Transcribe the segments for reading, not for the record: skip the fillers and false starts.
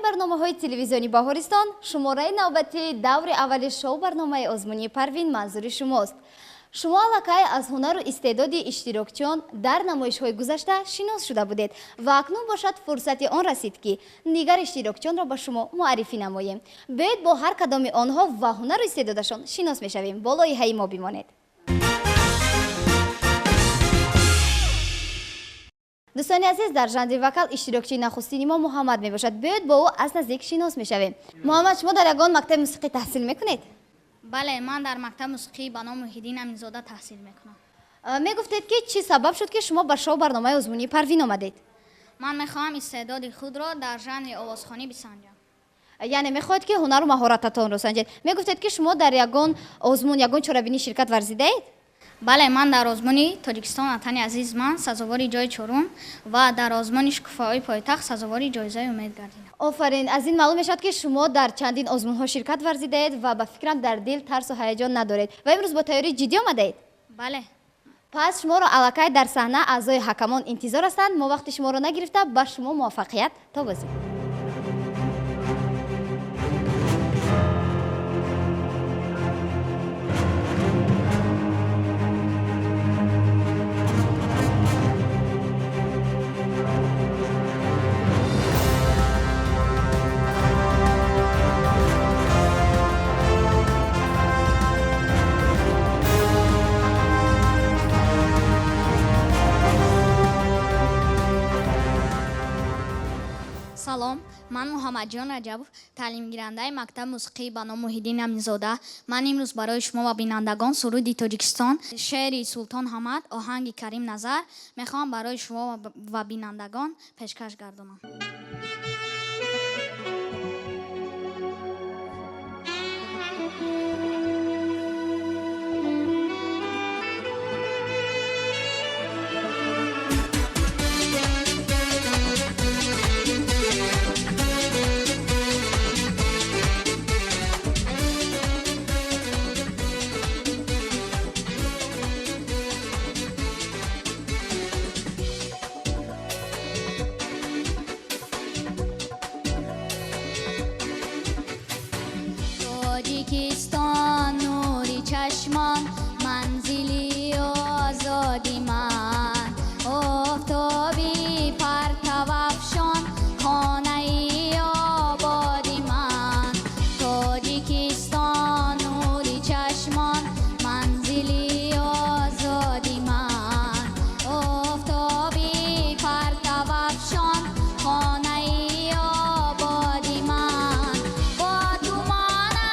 Барномаҳои телевизиони Баҳористон, шумораи навбатии даври аввали шоу-барномаи озмунии Парвин манзури шумост. Шумо аллакай аз ҳунару истеъдоди иштирокчиён дар намоишҳои гузашта шинос шуда будед ва акнун бошад, фурсати он расид, ки дигар иштирокчиёнро ба шумо муаррифӣ намоем. Биёед, бо ҳар кадоми онҳо ва ҳунару истеъдодашон шинос мешавем. Бо лоиҳаи мо бимонед. Дӯстони азиз, дар жанри вокал иштирокчии нахустини мо Муҳаммад мебошад. Биёед, бо ӯ аз наздик шинос мешавем. Муҳаммад, шумо дар ягон мактаби мусиқӣ таҳсил мекунед? Бале, ман дар мактаби мусиқӣ ба номи Муҳиддин Аминзода таҳсил мекунам. Мегуфтед, ки чӣ сабаб шуд, ки шумо ба шоу барномаи озмунии Парвин омадед? Ман мехоҳам истеъдоди худро дар жанри овозхонӣ бисанҷам. Яъне мехоҳед, ки ҳунару маҳорататонро санҷед. Мегуфтед, ки шумо дар ягон озмун, ягон чорабинӣ ширкат варзидаед? Бале, ман дар озмуни Тоҷикистон Ватани азиз ман сазовори ҷои чорум ва дар озмуни Шукуфаҳои пойтахт сазовори ҷоизаи умед гардидам. Офарин! Аз ин маълум мешавад, ки шумо дар чандин озмунҳо ширкат варзидаед ва ба фикрам, дар дил тарсу ҳаяҷон надоред ва имрӯз бо тайёрии ҷиддӣ омадаед. Бале. Пас шуморо аллакай дар саҳна аъзои ҳакамон интизор ҳастанд. Мо вақти шуморо нагирифта, ба шумо муваффақият. То бозӣ! Салом, ман Муҳаммадҷон Раҷабов, таълимгирандаи мактаби мусиқӣ ба номи Муҳиддин Аминзода. Ман имрӯз барои шумо ва бинандагон суруди Тоҷикистон, шеъри Султон Ҳамад, оҳанги Карим Назар мехоҳам барои шумо ва бинандагон пешкаш гардонам. Тоҷикистон, нури чашмон, манзили озоди ман, офтоби партавафшон, хонаи ободи ман. Тоҷикистон, нури чашмон, манзили озоди ман, офтоби партавафшон, хонаи ободи ман. Бо ту мона.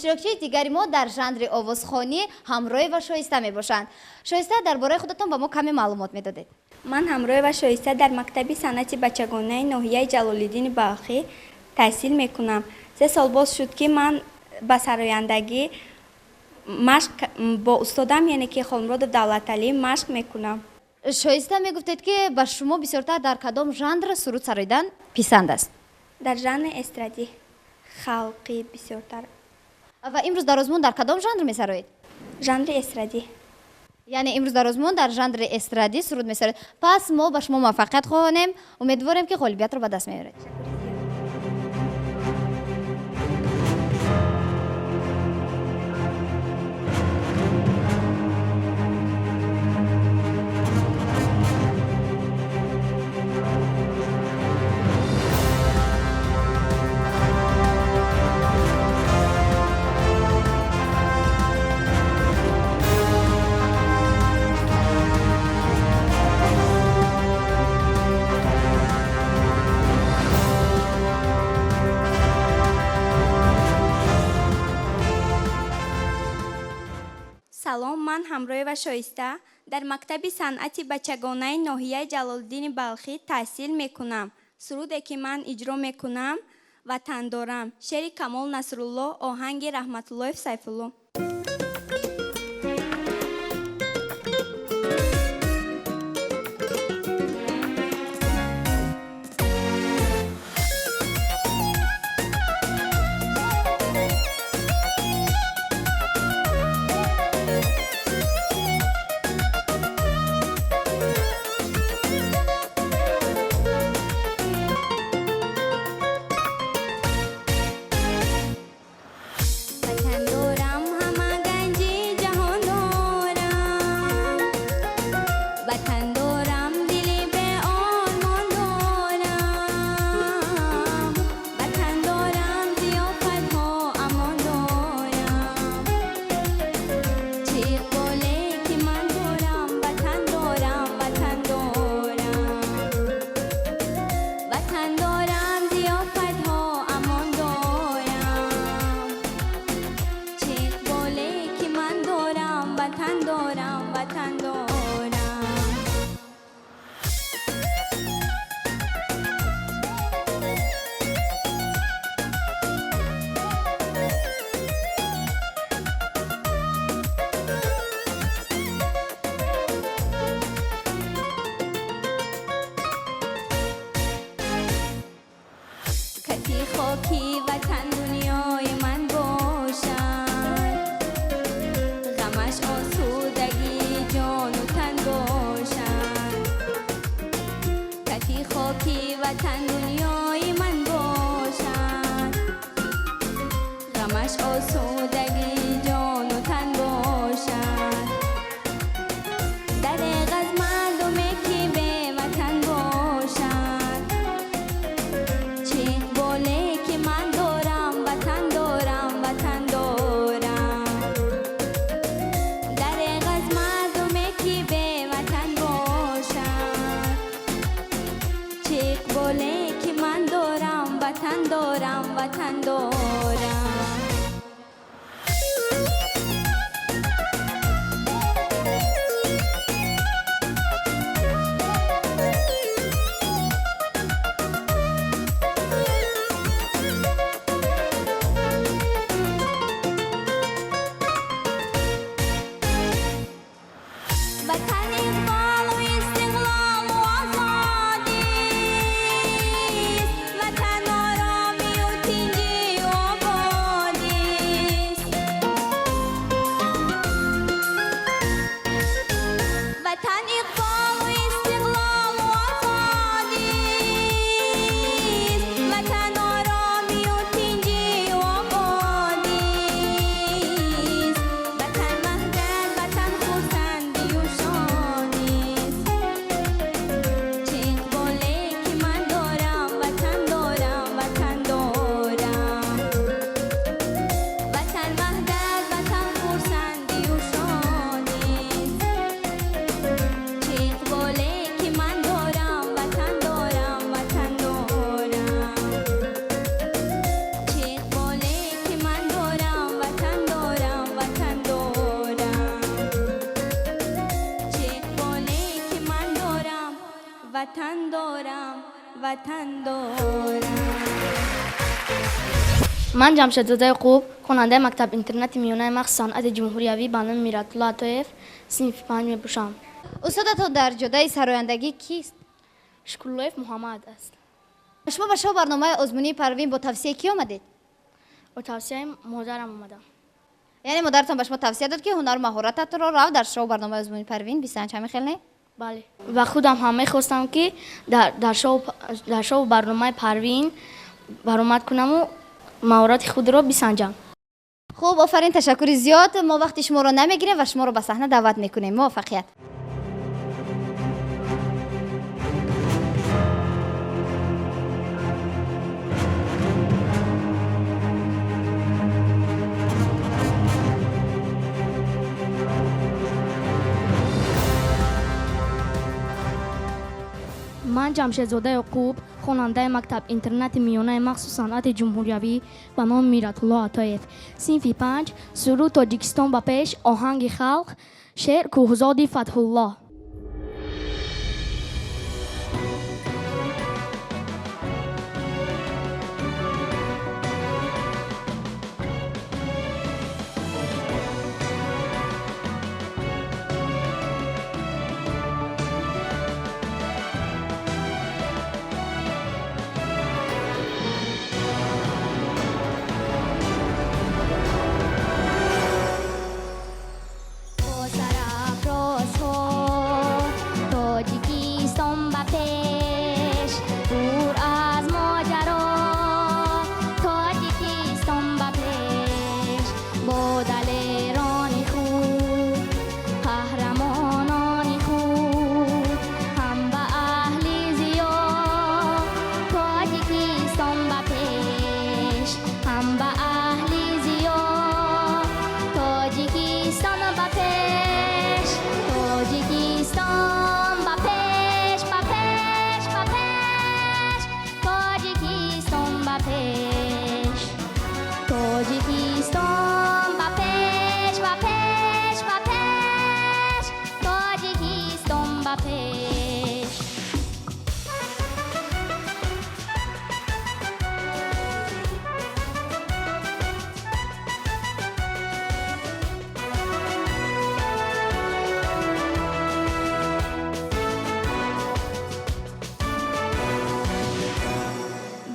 Иштирокчии дигари мо дар жанри овозхонӣ Ҳамроева Шоиста мебошанд. Шоиста, дар бораи худатон ба мо каме маълумот медодед. Ман Ҳамроева Шоиста, дар мактаби санъати бачагонаи ноҳияи Ҷалолиддини Балхӣ таҳсил мекунам. 3 сол боз шуд, ки ман ба сарояндагӣ машқ бо устодам, яъне ки Холмуродов Давлаталӣ, машқ мекунам. Шоиста, мегуфтед, ки ба шумо бисёртар дар кадом жанр суруд сароидан писанд аст? Дар жанри эстрадӣ, халқӣ бисёртар. Ва имрӯз дар озмун дар кадом жанр месароед? Жанри эстрадӣ. Яъне имрӯз дар озмун дар жанри эстрадӣ суруд месароед. Пас мо ба шумо муваффақият хоҳонем, умедворем, ки ғолибиятро ба даст меоред. Салом, ман Ҳамроева Шоиста, дар мактаби санъати бачагонаи ноҳияи Ҷалолиддини Балхӣ таҳсил мекунам. Суруде, ки ман иҷро мекунам, «Ватан дорам», шеъри Камол Насрулло, оҳанги Раҳматуллоев Сайфулло. Ватан дорам, ҳама ганҷи ҷаҳон дорам. Ватан дорам, дили беормон дорам. Ватан дорам, зиёфатҳо амон дорам. Чӣ иқболе, ки ман дорам. Ватан дорам, ватан дорам. Ватан дорам, зиёфатҳо амон дорам. Чӣ иқболе, ки ман дорам. Ватан дорам, ватан дорам. Кати хоки ватан дунёи ман бошад, ғамаш осудагии ҷону тан бошад. Кати хоки ватан дунёи ман бошад, ғамаш осудагии ҷону тан бошад. Дареғ аз мардуме, ки беватан бошад. Чӣ иқболе, ки ман Ватан дорам, Ватан дорам. Ман Ҷамшедзода Ёқуб, хонандаи мактаб интернати миёнаи махсус санъати ҷумҳуриявӣ ба номи Миратулло Атоев, синфи 5 мебошам. Устодатон дар ҷодаи сарояндагӣ кист? Шукруллоев Муҳаммад аст. Шумо ба шоу барномаи озмунии Парвин бо тавсияи кӣ омадед? Бо тавсияи модарам омадам. Яъне модаратон ба шумо тавсия дод, ки ҳунару маҳорататро рав дар шоу барномаи озмунии Парвин бисанҷ, ҳамин хел не? Бале, ва худам ҳам мехостам, ки дар шоу барномаи Парвин баромад кунаму маҳорати худро бисанҷам. Хуб, офарин, ташаккури зиёд. Мо вақти шуморо намегирем ва шуморо ба саҳна даъват мекунем. Муваффақият. Ман Ҷамшедзода Ёқуб, хонандаи мактаб интернати миёнаи махсус санъати ҷумҳуриявӣ ба номи Миратулло Атоев, синфи 5. Суруд «Тоҷикистон ба пеш», оҳанги халқ, шеър Кӯҳзоди Фатҳуллоҳ. Бо сарафрозҳо Тоҷикистон ба пеш, дур аз моҷаро Тоҷикистон ба пеш, бо далерони худ, қаҳрамонони худ, ҳам ба аҳли зиё Тоҷикистон ба пеш, ҳам ба аҳли зиё Тоҷикистон ба пеш, Тоҷикистон ба пеш, ба пеш, ба пеш, Тоҷикистон ба пеш, Тоҷикистон ба пеш, ба пеш, ба пеш, Тоҷикистон ба пеш.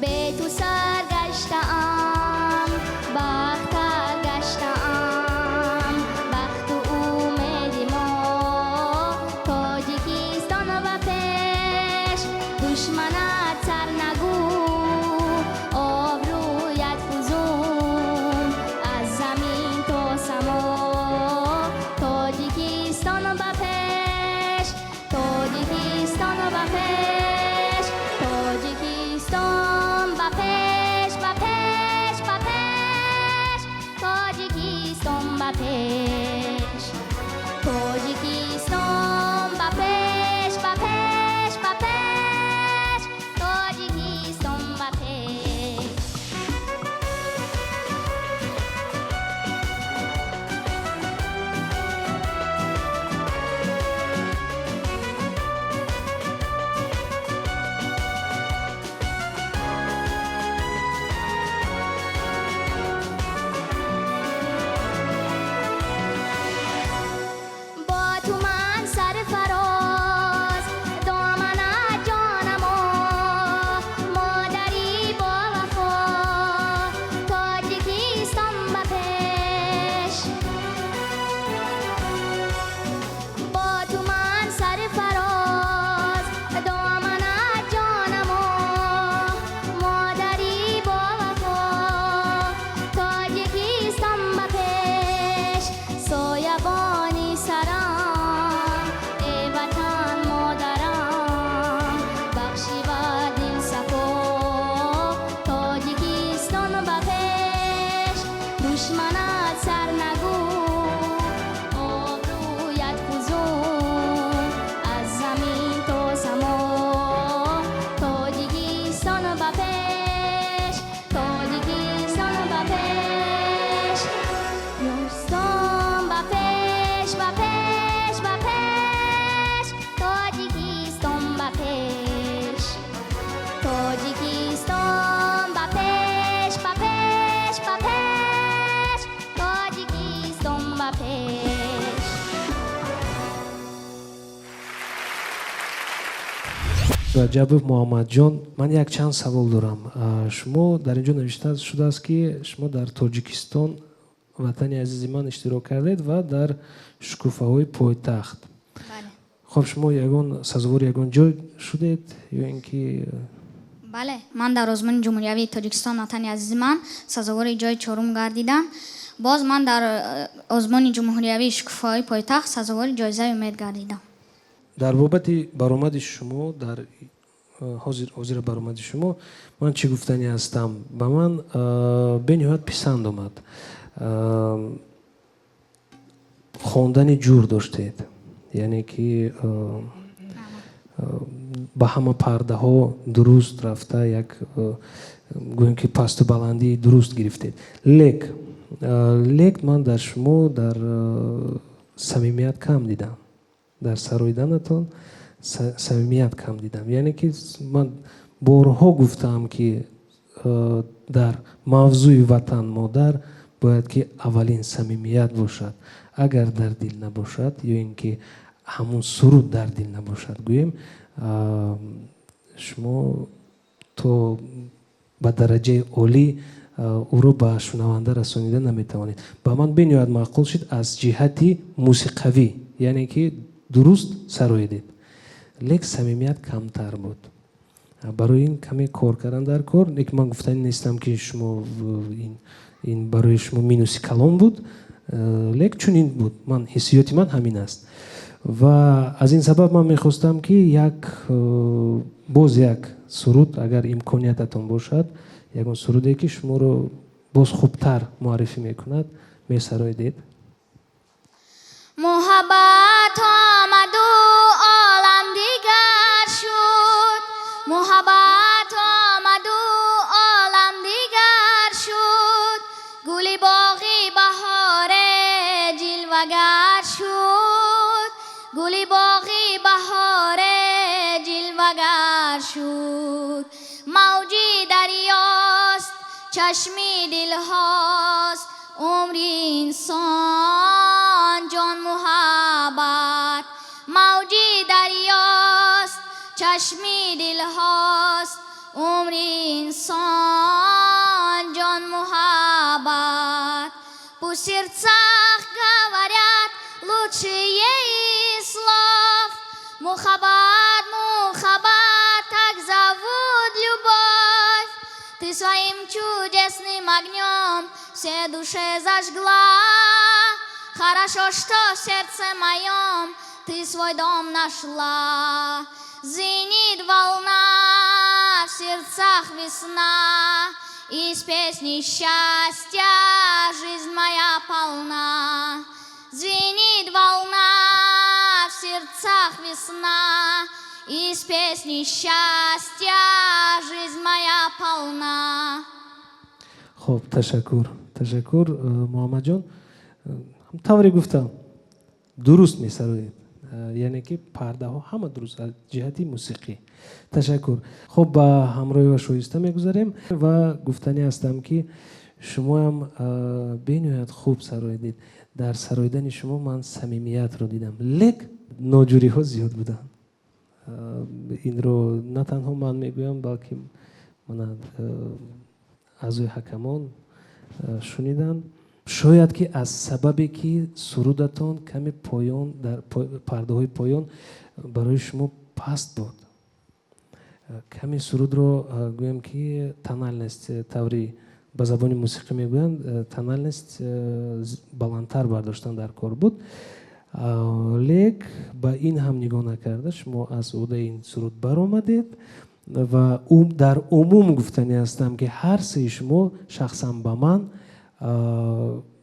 Бе ту саргаштаам, бахтар гаштаам, бахту умеди мо Тоҷикистон ба пеш, душманат сарнагу, обрӯят фузун аз замин то само, Тоҷикистон ба пеш, Тоҷикистон ба пеш, Тоҷикистон ба пеш, ба пеш, ба пеш, Тоҷикистон ба пеш, Тоҷикистон ба пеш, ба пеш, ба пеш, Тоҷикистон ба пеш. Бо ту ман сарфароз, доманат ҷонамо, модари бовафо, Тоҷикистон ба пеш. Бо ту ман сарфароз, доманат ҷонамо, модари бовафо, Тоҷикистон ба пеш, соябони сарам, э Ватан модарам, бахши ба дилсафо, Тоҷикистон ба пеш, душманат сарнагу, обрӯят фузун аз замин то само, Тоҷикистон ба пеш, Тоҷикистон ба пеш, Тоҷикистон ба пеш, ба пеш. пеш. Раҷабов Муҳаммадҷон, ман якчанд савол дорам. Шумо дар ин ҷо навишта шудааст, ки шумо дар Тоҷикистон, ватани азизи ман, иштирок кардед ва дар шукуфаҳои пойтахт. Хоб, шумо ягон сазовори ягон ҷой шудед ё ин ки? Бале, ман дар озмуни ҷумҳуриявии Тоҷикистон, ватани азизи ман сазовори ҷои чорум гардидам. Боз ман дар озмуни ҷумҳуриявии шукуфаҳои пойтахт сазовори ҷоизаи умед гардидам. Дар бобати баромади шумо дар ҳозира баромади шумо ман чӣ гуфтанӣ ҳастам? Ба ман бениҳоят писанд омад. Хондани ҷур доштед, яъне ки ба ҳама пардаҳо дуруст рафта, як гӯем ки пасту баландии дуруст гирифтед. Лек ман дар шумо дар самимият кам дидам, дар сароиданатон самимият кам дидам. Яъне ки ман борҳо гуфтаам, ки дар мавзӯи ватан модар бояд ки аввалин самимият бошад. Агар дар дил набошад ё ин ки ҳамун суруд дар дил набошад, гӯем, шумо то ба дараҷаи олӣ ӯро ба шунаванда расонида наметавонед. Ба ман бениҳоят маъқул шуд аз ҷиҳати мусиқавӣ, яъне ки дуруст сароидед, лек самимият камтар буд. Барои ин каме кор кардан дар кор. Лекин ман гуфтанӣ нестам, ки шумо ин барои шумо минуси калон буд, лек чунин буд, ман ҳиссиёти ман ҳамин аст. Ва аз ин сабаб ман мехостам, ки як боз як суруд, агар имкониятатон бошад, ягон суруде, ки шуморо боз хубтар муаррифӣ мекунад, месароидед. Муҳаббат омаду олам дигар шуд, муҳаббат омаду олам дигар шуд, гули боғи баҳоре ҷилвагар шуд, гули боғи баҳоре ҷилвагар шуд. Мавҷи дарёст, чашми дилҳост, умри инсон ҷон муҳаббат. Мавҷи дарёст, чашми дилҳост, умри инсон ҷон муҳаббат. Пусть в сердцах говорят лучшие из слов: мухаббат, мухаббат, так зовут любовь. Ты своим чудесным огнем все души зажгла. Хорошо, что в сердце моем ты свой дом нашла. Звенит волна, в сердцах весна, из песни счастья жизнь моя полна. Звенит волна, в сердцах весна, из песни счастья жизнь моя полна. Хуб, ташаккур, ташаккур, Муҳаммадҷон. Тавре гуфтам, дуруст месароед, яъне ки пардаҳо ҳама дуруст аз ҷиҳати мусиқӣ. Ташаккур. Хуб, ба ҳамроҳи ва Шоиста мегузарем ва гуфтанӣ ҳастам, ки шумоам бениҳоят хуб сароидед. Дар сароидани шумо ман самимиятро дидам, лек ноҷӯриҳо зиёд буданд. Инро на танҳо ман мегӯям, балки мана аъзои ҳакамон шуниданд. Шояд ки аз сабабе ки сурудатон каме поён, дар пардаҳои поён барои шумо паст буд, каме сурудро, гӯем ки тональность, таври ба забони мусиқӣ мегӯянд, тональность, баландтар бардоштан дар кор буд. Лек ба ин ҳам нигоҳ накарда, шумо аз ӯҳдаи ин суруд баромадед. Ва дар умум гуфтанӣ ҳастам, ки ҳар сеи шумо шахсан ба ман,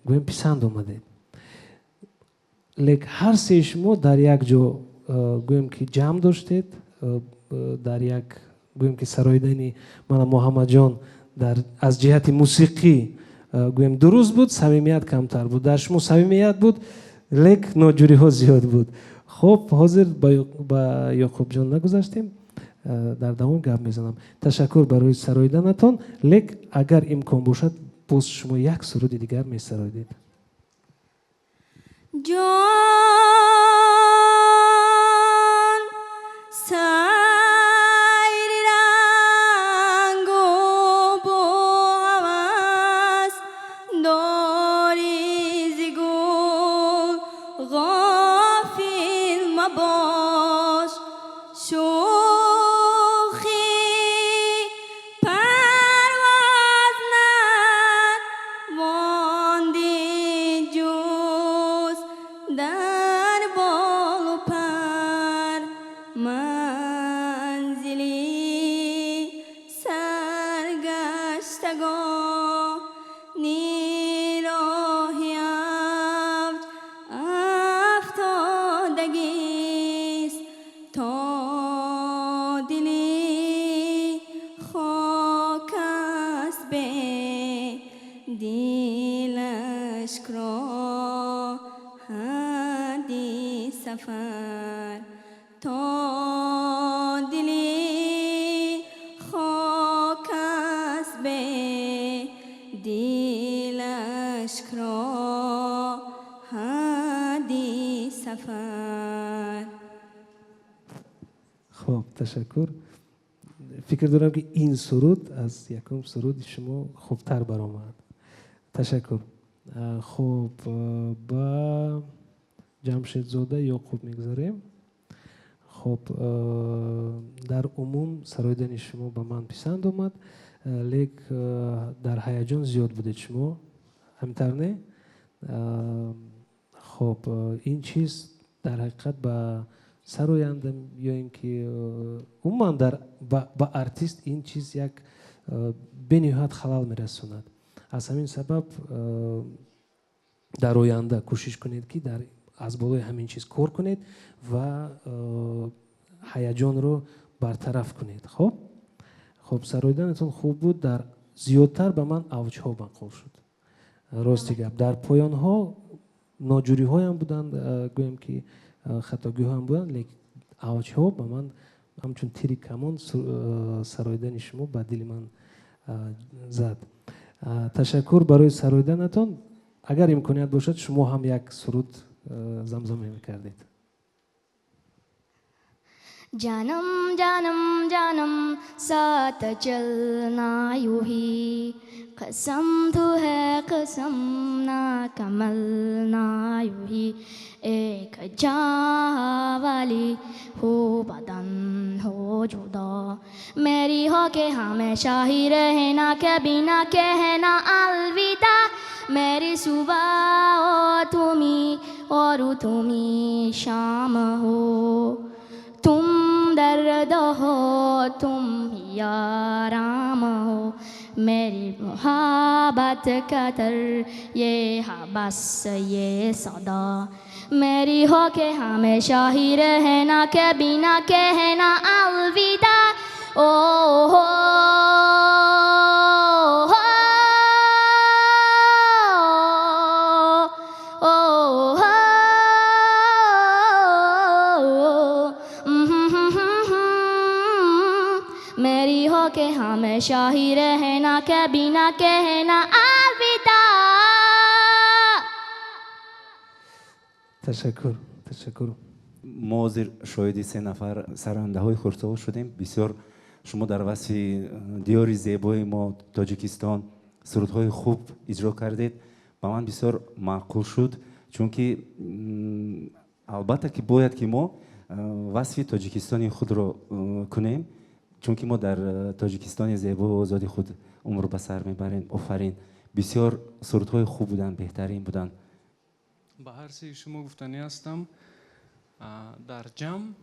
гӯем, писанд омадед, лек ҳар сеи шумо дар як ҷо, гӯем ки ҷамъ доштед, дар як, гӯем ки сароидани мана Муҳаммадҷон дар аз ҷиҳати мусиқӣ, гӯем, дуруст буд, самимият камтар буд. Дар шумо самимият буд, лек ноҷӯриҳо зиёд буд. Хуб, ҳозир ба Ёқубҷон нагузаштем, дар давом гап мезанам. Ташаккур барои сароиданатон, лек агар имкон бошад, боз шумо як суруди дигар месароидед. Ҷон сайри рангу бу ҳавас дори зи гул ғофил мабош шӯхи парвоз натвон дид ҷуз дар болу пар манзили саргаштагони роҳи авҷ афтодагист то дили хок аст бедилаш ҳадди сафар то дили хок аст бедилаш ҳадди сафар. Хуб, ташаккур. Фикр дорам, ки ин суруд аз якум суруди шумо хубтар баромад. Ташаккур. Хуб, ба Ҷамшедзода Ёқуб мегузарем. Хуб, дар умум сароидани шумо ба ман писанд омад, лек дар ҳаяҷон зиёд будед шумо, ҳаминтавр не? Хуб, ин чиз дар ҳақиқат ба сароянда ё ин ки умуман ба артист ин чиз як бениҳоят халал мерасонад. Аз ҳамин сабаб дар оянда кӯшиш кунед, ки аз болои ҳамин чиз кор кунед ва ҳаяҷонро бартараф кунед. Хуб, сароиданатон хуб буд, дар зиёдтар ба ман авҷҳо маъқул шуд. Рости гап, дар поёнҳо ноҷӯриҳоям буданд, гӯем ки хатогиҳоам буданд, лекин авҷҳо ба ман ҳамчун тири камон сароидани шумо ба дили ман зад. Ташаккур барои сароиданатон. Агар имконият бошад, шумо ҳам як суруд замзама мекардед. जानम जानम जानम साथ चलना यूं ही कसम तू है कसम ना कमल ना यूं ही एक जान वाली हो बदन हो जुदा मेरी हो के हमेशा ही रहना कभी ना कहना अलविदा मेरी सुबह हो तुम्ही और तुम्ही शाम हो तुम दर्द हो तुम ही आराम हो मेरी मोहब्बत कदर ये है बस ये सदा मेरी हो के हमेशा ही रहना कभी ना कहना अलविदा ओ हो हो ओ हो। मेरी हो के हमेशा ही रहना कभी ना कहना अलविदा। Ташаккур, ташаккур. Мо ҳозир шоҳиди се нафар сарояндаҳои хурдсол шудем. Бисёр шумо дар васфи диёри зебои мо Тоҷикистон сурудҳои хуб иҷро кардед. Ба ман бисёр маъқул шуд, чунки албатта ки бояд ки мо васфи Тоҷикистони худро кунем, чунки мо дар Тоҷикистони зебову озоди худ умр ба сар мебарем. Офарин, бисёр сурудҳои хуб буданд, беҳтарин буданд. Ба ҳар сеи шумо гуфтанӣ ҳастам, дар ҷамъ,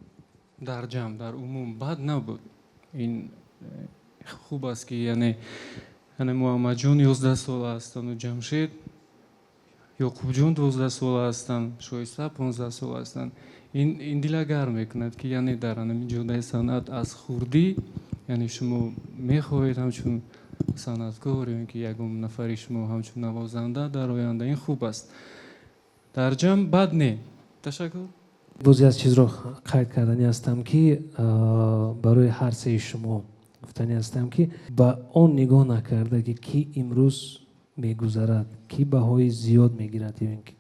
дар умум бад набуд. Ин хуб аст, ки яъне Муҳаммадҷон 11 сола ҳастанду Ҷамшед, Ёқубҷон 12 сола ҳастанд, Шоиста 15 сола ҳастанд. Ин дила гарм мекунад, ки яъне дар ҳамин ҷодаи санъат аз хурдӣ, яъне шумо мехоҳед ҳамчун санъаткор ё ин ки ягон нафари шумо ҳамчун навозанда дар оянда. Ин хуб аст. Дар ҷамъ бад не. Ташаккур. Боз як чизро қайд карданӣ ҳастам, ки барои ҳар сеи шумо гуфтанӣ ҳастам, ки ба он нигоҳ накарда, ки ки имрӯз мегузарад, ки баҳои зиёд мегирад ё ин ки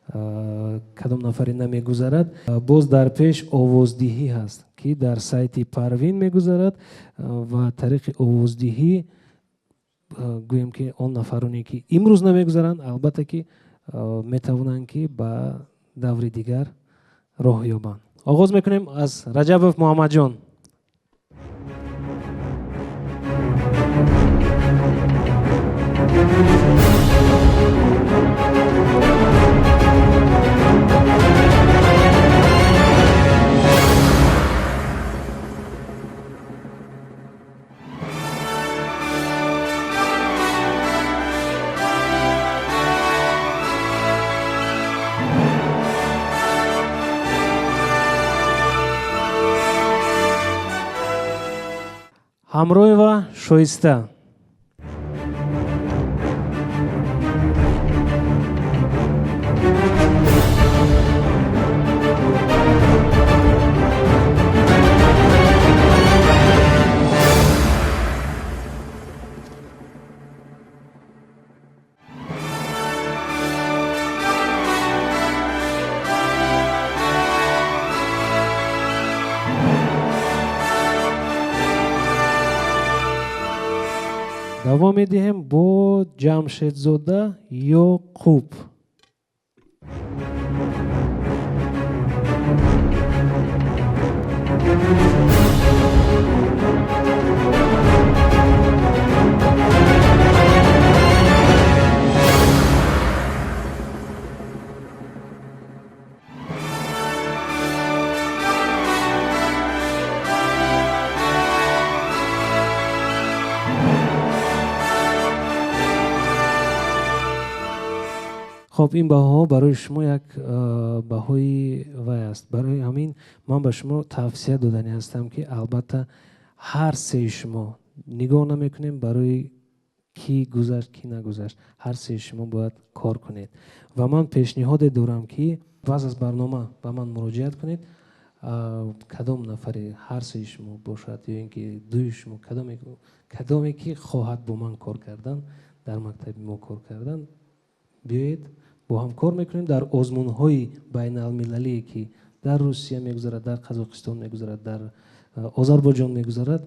Кадом нафаре намегузарад. Боз дар пеш овоздиҳӣ ҳаст, ки дар сайти Парвин мегузарад ва тариқи овоздиҳӣ гӯем, ки он нафароне, ки имрӯз намегузаранд, албатта ки метавонанд, ки ба даври дигар роҳ ёбанд. Оғоз мекунем аз Раҷабов Муҳаммадҷон. Ҳамроева Шоиста. Давом медиҳем бо Ҷамшедзода Ёқуб. Хоб, ин баҳоҳо барои шумо як баҳои вай аст. Барои ҳамин ман ба шумо тавсия додани ҳастам, ки албатта ҳар сеи шумо нигоҳ намекунем барои ки гузашт, ки нагузашт. Ҳар сеи шумо бояд кор кунед. Ва ман пешниҳоде дорам, ки баъз аз барнома ба ман муроҷиат кунед. Кадом нафаре ҳар сеи шумо бошад ё ин ки дуи шумо, кадоме ки хоҳад бо ман кор кардан, дар мактаби мо кор кардан, биёед бо ҳам кор мекунем дар озмунҳои байналмилалие, ки дар Русия мегузарад, дар Қазоқистон мегузарад, дар Озарбойҷон мегузарад.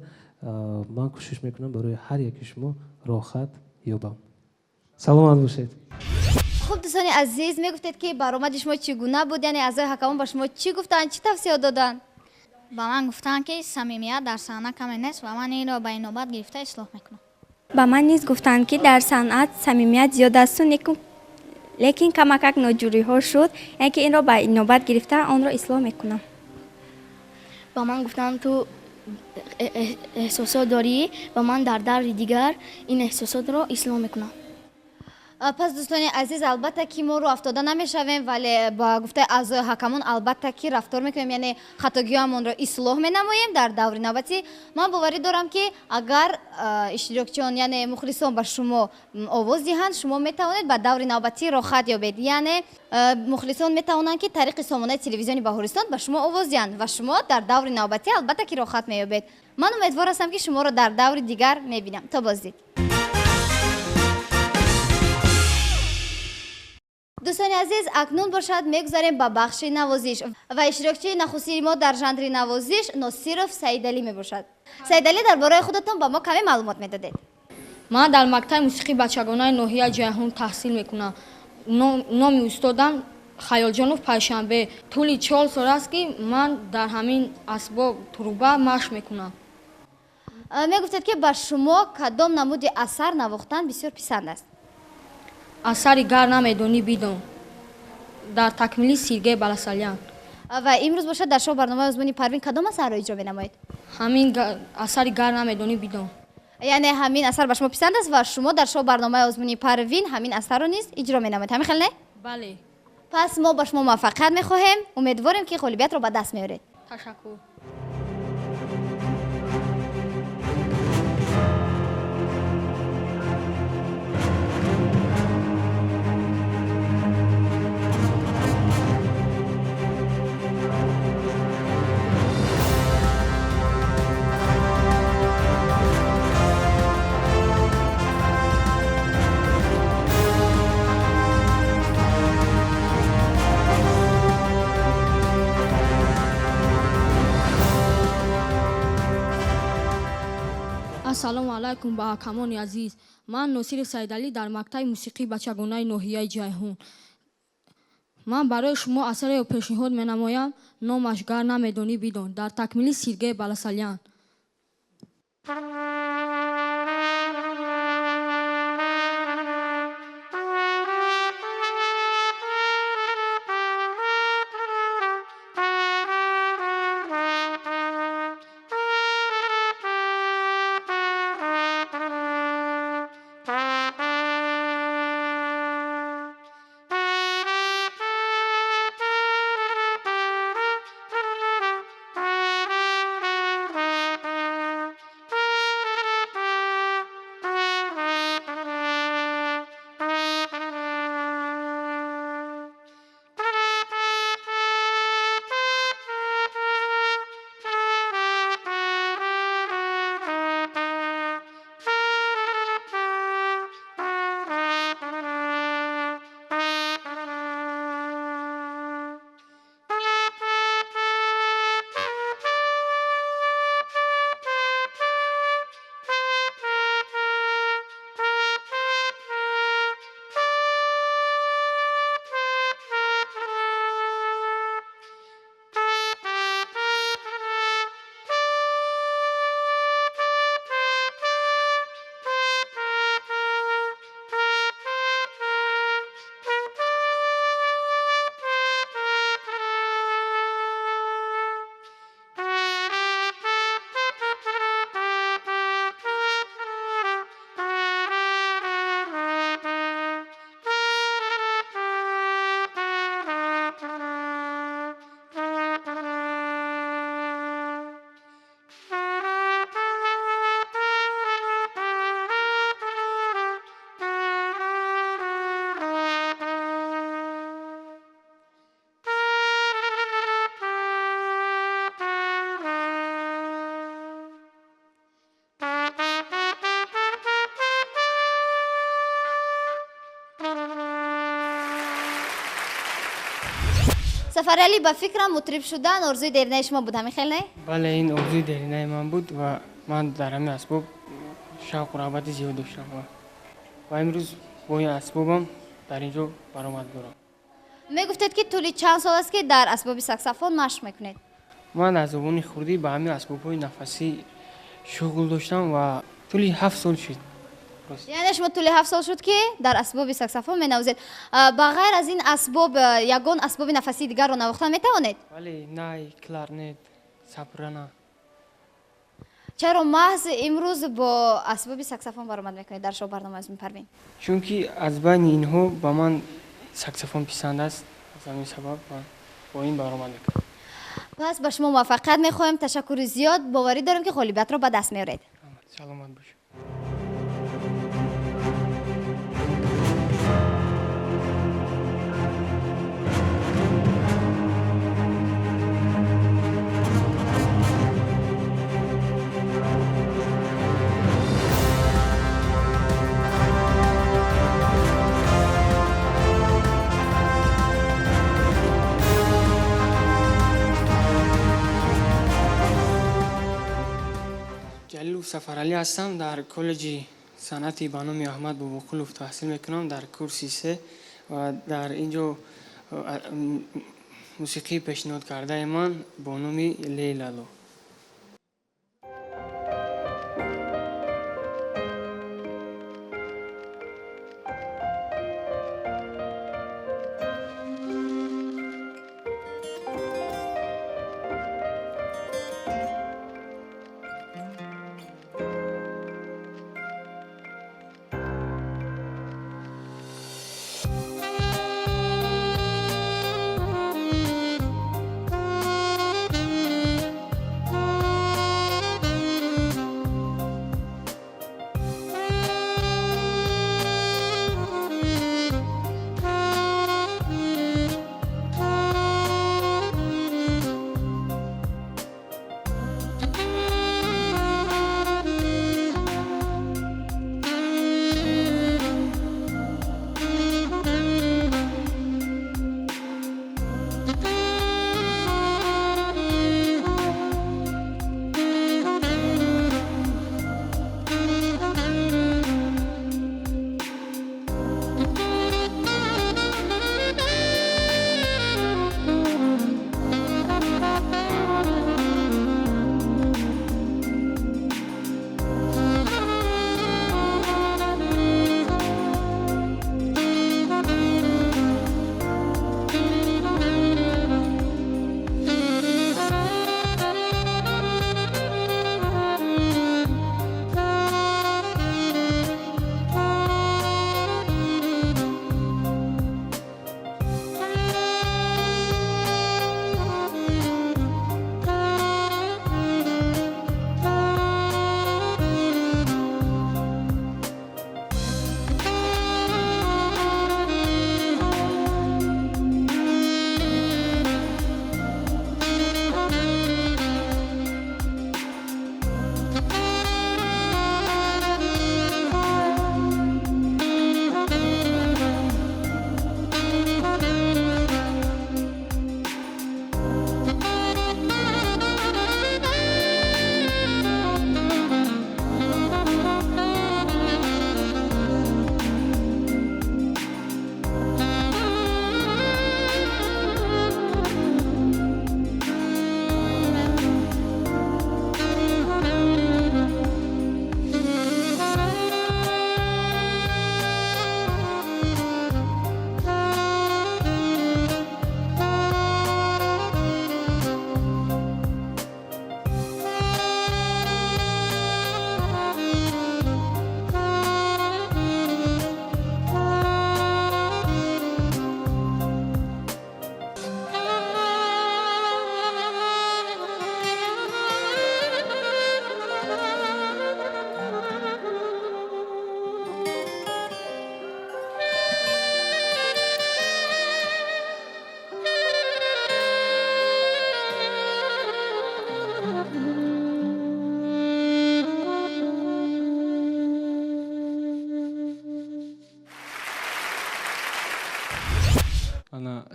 Ман кӯшиш мекунам барои ҳар яки шумо роҳхат ёбам. Саломат бошед. Хуб, дӯстони азиз, мегуфтед, ки баромади шумо чӣ гуна буд, яъне аъзои ҳакамон ба шумо чӣ гуфтанд, чӣ тавсия доданд? Ба ман гуфтанд, ки самимият дар саҳна каме нест ва ман инро ба инобат гирифта ислоҳ мекунам. Ба ман низ гуфтанд, ки дар санъат самимият зиёд асту, лекин камакак ноҷӯриҳо шуд, яъне ки инро ба инобат гирифта онро ислоҳ мекунам. Ба ман гуфтанд, ту эҳсосот дорӣ ва ман дар даври дигар ин эҳсосотро ислоҳ мекунам. Пас, дӯстони азиз, албатта ки мо рӯ афтода намешавем, вале ба гуфтаи аъзои ҳакамон албатта ки рафтор мекунем, яъне хатогиҳоамонро ислоҳ менамоем дар даври навбатӣ. Ман боварӣ дорам, ки агар иштирокчиён, яъне мухлисон ба шумо овоз диҳанд, шумо метавонед ба даври навбатӣ роҳхат ёбед. Яъне мухлисон метавонанд, ки тариқи сомонаи телевизиони Баҳористон ба шумо овоз диҳанд ва шумо дар даври навбатӣ албатта ки роҳхат меёбед. Ман умедвор ҳастам, ки шуморо дар даври дигар мебинам. То боздид. Дӯстони азиз, акнун бошад мегузарем ба бахши навозиш ва иштирокчии нахустини мо дар жанри навозиш Носиров Саидалӣ мебошад. Саидалӣ, дар бораи худатон ба мо каме маълумот медодед. Ман дар мактаби мусиқии бачагонаи ноҳияи Ҷайҳун таҳсил мекунам. Номи устодам Хаёлҷонов Пайшанбе. Тӯли 4 сол аст, ки ман дар ҳамин асбоб труба машқ мекунам. Мегуфтед, ки ба шумо кадом намуди асар навохтан бисёр писанд аст? Асари «Гар намедонӣ бидон» дар такмили Сергей Баласанян. Ва имрӯз бошад дар шоу барномаи озмуни Парвин кадом асарро иҷро менамоед? Ҳамин асари «Гар намедонӣ бидон». Яъне ҳамин асар ба шумо писанд аст ва шумо дар шоу барномаи озмуни Парвин ҳамин асарро низ иҷро менамоед, ҳамин хел, не? Бале. Пас мо ба шумо муваффақият мехоҳем, умедворем, ки ғолибиятро ба даст меоред. Ташаккур. Ассалому алайкум ба ҳакамони азиз. Ман Носири Саидалӣ дар мактаби мусиқии бачагонаи ноҳияи Ҷайҳун. Ман барои шумо асареро пешниҳод менамоям, номаш «Гар намедонӣ, бидон», дар такмили Сергей Баласанян. Сафаралӣ, ба фикрам, мутриб шудан орзуи деринаи шумо буд, ҳамин хел, не? Бале, ин орзуи деринаи ман буд ва ман дар ҳамин асбоб шавқу рағбати зиёд доштам ва имрӯз бо ин асбобам дар ин ҷо баромад дорам. Мегуфтед, ки тӯли чанд сол аст, ки дар асбоби саксофон машқ мекунед? Ман аз овони хурдӣ ба ҳамин асбобҳои нафасӣ шуғл доштам ва тӯли 7 сол шуд. Яъне шумо тӯли 7 сол шуд, ки дар асбоби саксофон менавозед. Ба ғайр аз ин асбоб, ягон асбоби нафасии дигарро навохтан метавонед? Бале, най, кларнет, сопрано. Чаро маҳз имрӯз бо асбоби саксофон баромад мекунед дар шоу барномаи озмуни Парвин? Чунки аз байни инҳо ба ман саксофон писанд аст, аз ҳамин сабаб ман бо ин баромад мекунам. Пас ба шумо муваффақият мехоҳем. Ташаккури зиёд, боварӣ дорем, ки ғолибиятро ба даст меоред. Саломат бошед. Ҷалилов Сафаралӣ ҳастам, дар коллеҷи санъати ба номи Аҳмад Бобоқулов таҳсил мекунам дар курси се ва дар ин ҷо мусиқии пешниҳод кардаи ман бо номи Лейлало.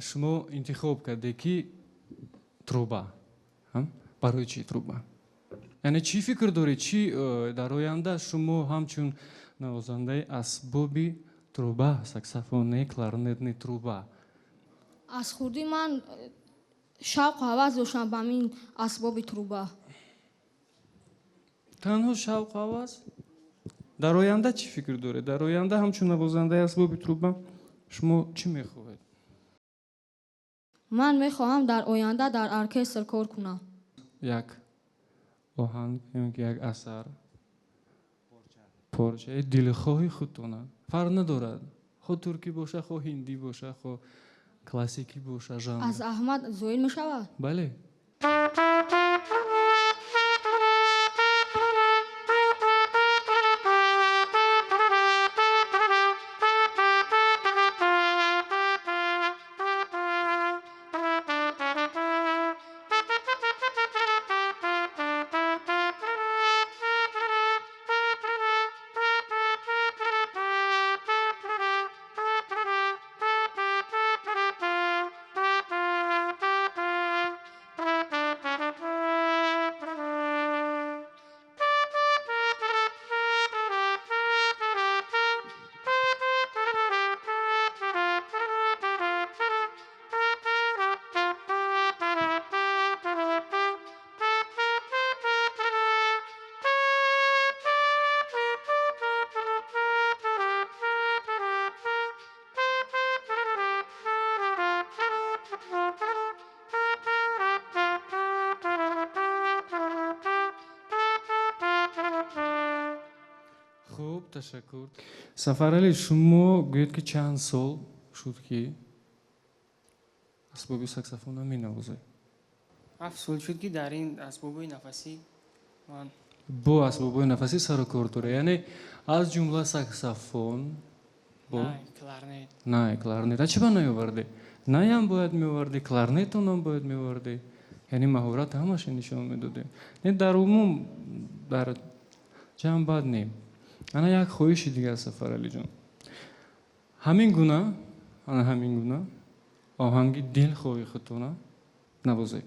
Шумо интихоб карде ки труба. Барои чӣ труба? Яъне чӣ фикр доред, чӣ дар оянда шумо ҳамчун навозандаи асбоби труба, саксофон, не кларнет, не труба? Аз хурдӣ ман шавқу ҳавас доштам ба ҳамин асбоби труба. Танҳо шавқу ҳавас? Дар оянда чӣ фикр доред? Дар оянда ҳамчун навозандаи асбоби труба шумо чӣ мехоҳед? Ман мехоҳам дар оянда дар оркестр кор кунам. Як оҳанг ё ки як асар, порчаи дилхоҳи худтона, фарқ надорад, хо туркӣ боша, хо ҳиндӣ боша, хо классикӣ боша, жанр. Аз Аҳмад зоил мешавад? Бале. Хуб, ташаккур. Сафаралӣ, шумо гӯед ки чанд сол шуд ки асбоби саксофона менавозед? 7 сол шуд ки дар ин асбобҳои нафасӣ ман бо асбобҳои нафасӣ сару кор доред, яъне аз ҷумла саксофон бо кларнет. Най, кларнет. А чӣ ба наёвардӣ? Найам бояд меовардӣ, кларнетонам бояд меовардӣ. Яъне маҳорат ҳамаша нишон медодем. Не, дар умум дар ҷамъ бад нем. Ана як хоҳиши дигар, Сафаралиҷон. Ҳамин гуна, ана ҳамин гуна оҳанги дилхоҳи худтона навозед.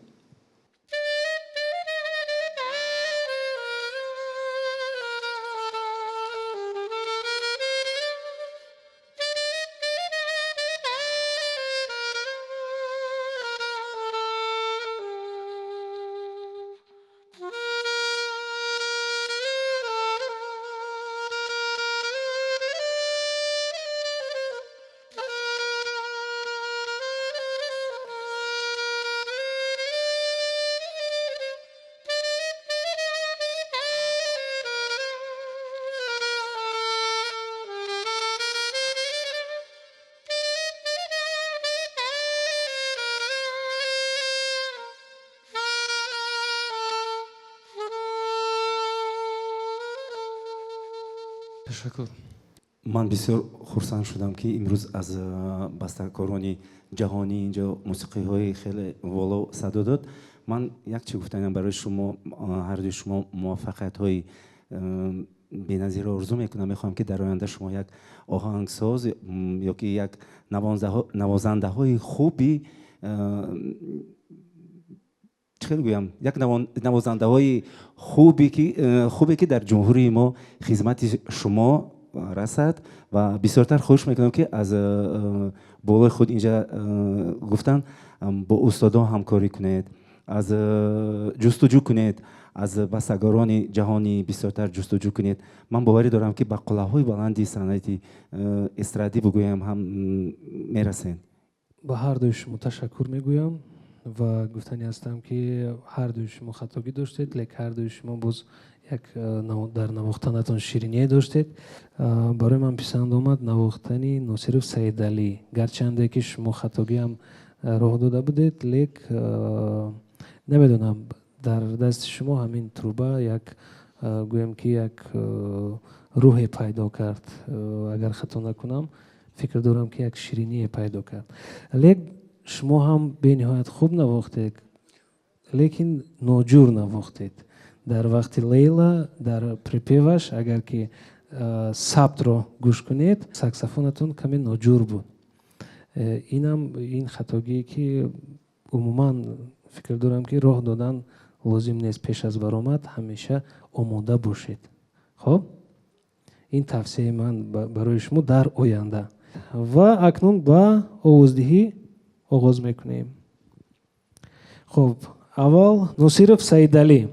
Ташаккур. Ман бисёр хурсанд шудам ки имрӯз аз бастакорони ҷаҳонӣ инҷо мусиқиҳои хеле воло садо дод. Ман як чи гуфтанам барои шумо, ҳардуи шумо муваффақиятҳои беназирро орзу мекунам. Мехоҳам ки дар оянда шумо як оҳангсоз ё ки як навозандаҳои хуби, чӣ хел гӯям, як навозандаҳои хубе ки дар ҷумҳурии мо хизмати шумо расад ва бисёртар хоҳиш мекунам ки аз болои худ инҷа гуфтан бо устодон ҳамкорӣ кунед, аз ҷустуҷӯ кунед, аз бастагорони ҷаҳонӣ бисёртар ҷустуҷӯ кунед. Ман боварӣ дорам ки ба қуллаҳои баланди санъати эстрадӣ бигӯям ҳам мерасед. Ба ҳар дуи шумо ташаккур мегӯям ва гуфтанӣ ҳастам ки ҳар дуи шумо хатогӣ доштед, лек ҳар дуи шумо боз як дар навохтанатон шириние доштед. Барои ман писанд омад навохтани Носиров Саидалӣ, гарчанде ки шумо хатогиам роҳ дода будед, лек намедонам, дар дасти шумо ҳамин труба як, гӯем ки як рӯҳе пайдо кард. Агар хато накунам, фикр дорам ки як шириние пайдо кард. Лек шумо ҳам бениҳоят хуб навохтед, лекин ноҷур навохтед. Дар вақти Лейла, дар припеваш, агар ки сабтро гӯш кунед, саксофонатон каме ноҷур буд. Инам ин хатогие ки умуман фикр дорам ки роҳ додан лозим нест. Пеш аз баромад ҳамеша омода бошед. Хоб, ин тавсияи ман барои шумо дар оянда. Ва акнун ба овоздиҳӣ оғоз мекунем. Хоб, аввал Носиров Саидалӣ.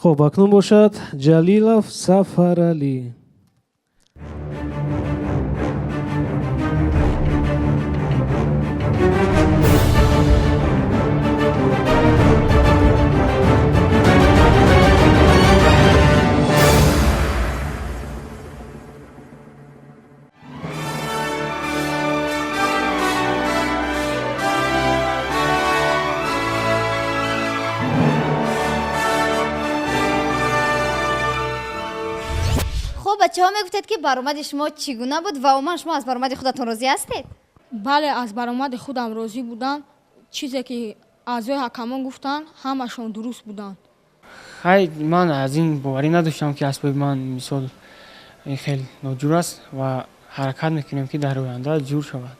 Хоб, акнун бошад Ҷалилов Сафаралӣ. Бачаҳо, мегуфтед ки баромади шумо чӣ гуна буд ва умуман шумо аз баромади худатон розӣ ҳастед? Бале, аз баромади худам розӣ будам. Чизе ки аъзои ҳакамон гуфтанд, ҳамашон дуруст буданд. Хай, ман аз ин боварӣ надоштам ки асбоби ман мисол ин хел ноҷур аст ва ҳаракат мекунем ки дар оянда ҷур шавад.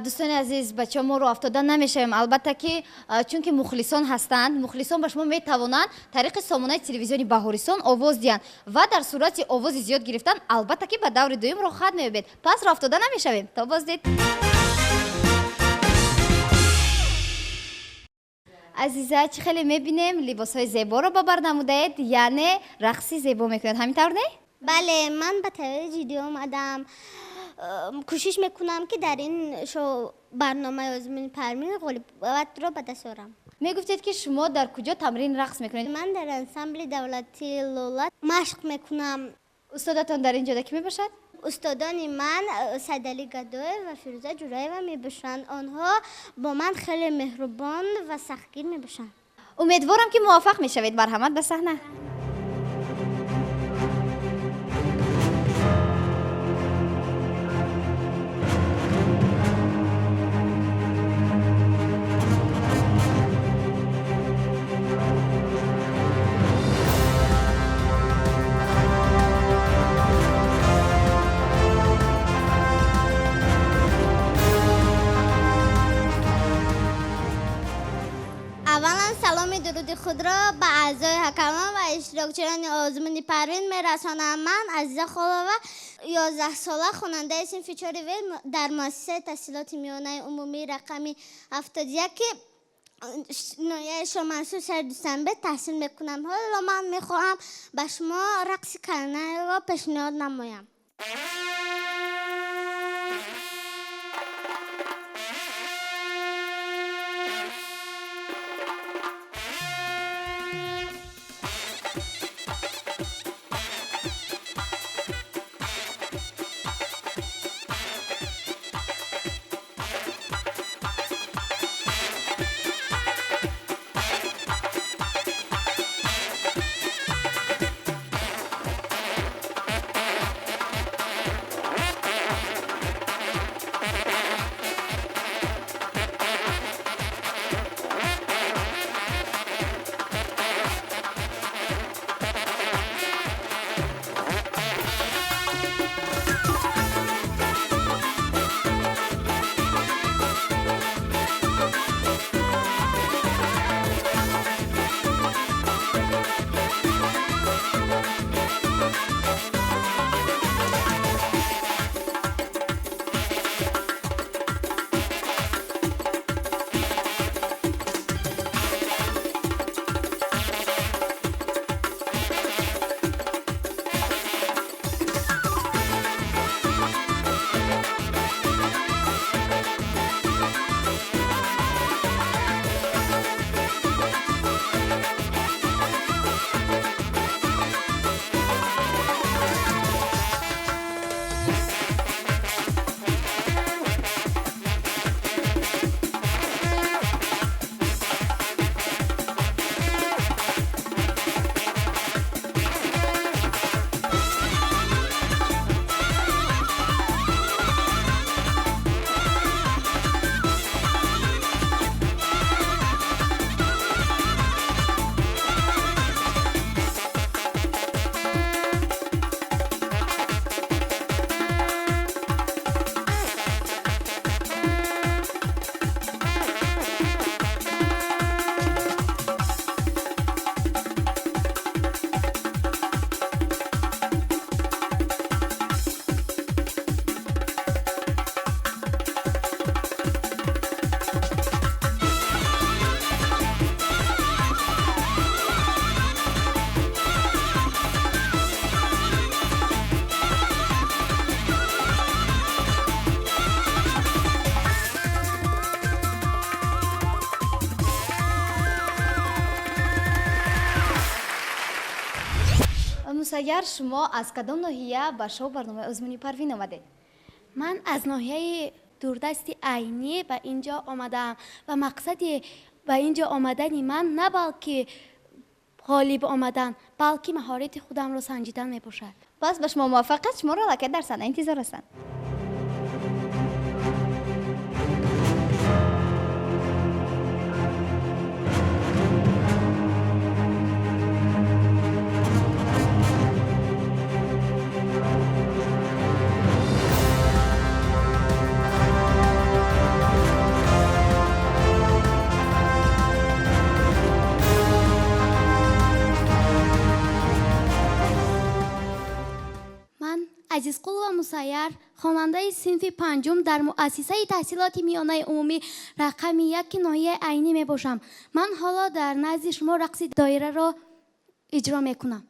Дӯстони азиз, бачаҳо, мо роҳ афтода намешавем, албатта ки, чунки мухлисон ҳастанд. Мухлисон ба шумо метавонанд тариқи сомонаи телевизиони Баҳористон овоз диҳанд ва дар сурати овози зиёд гирифтан, албатта ки, ба даври дуюм роҳхат меёбед. Пас роҳ афтода намешавем. То боздид. Азиза, чӣ хеле мебинем, либосҳои зеборо ба бар намудаед, яъне рақси зебо мекунед, ҳамин тавр не? Бале, ман ба таври ҷиддӣ омадам. Кӯшиш мекунам, ки дар ин шоу барномаи озмуни Парвин ғолибиятро ба даст орам. Мегуфтед ки шумо дар куҷо тамрин рақс мекунед? Ман дар ансамбли давлатии Лола машқ мекунам. Устодатон дар ин ҷода кӣ мебошад? Устодони ман Сайдалӣ Гадоев ва Фирӯза Ҷураева мебошанд. Онҳо бо ман хеле меҳрубон ва сахтгир мебошанд. Умедворам ки муваффақ мешавед. Марҳамат, ба саҳна. Аввалан саломи дуруди худро ба аъзои ҳакамон ва иштирокчиёни озмуни Парвин мерасонам. Ман Азиза Холова, 11сола, хонандаи синфи чори В дар муассисаи таҳсилоти миёнаи умумии рақами 71 ноҳияи Шомансур, шаҳри Душанбе таҳсил мекунам. Ҳоло ман мехоҳам ба шумо рақси карнайро пешниҳод намоям. Мусаяр, шумо аз кадом ноҳия ба шоу барномаи озмуни Парвин омадед? Ман аз ноҳияи дурдасти Айнӣ ба ин ҷо омадаам ва мақсади ба ин ҷо омадани ман на балки ғолиб омадан, балки маҳорати худамро санҷидан мебошад. Пас ба шумо муваффақият, шуморо аллакай дар саҳна интизор ҳастанд. Азизқулова Мусаяр, хонандаи синфи панҷум дар муассисаи таҳсилоти миёнаи умумӣ рақами яки ноҳияи Айнӣ мебошам. Ман ҳоло дар назди шумо рақси доираро иҷро мекунам.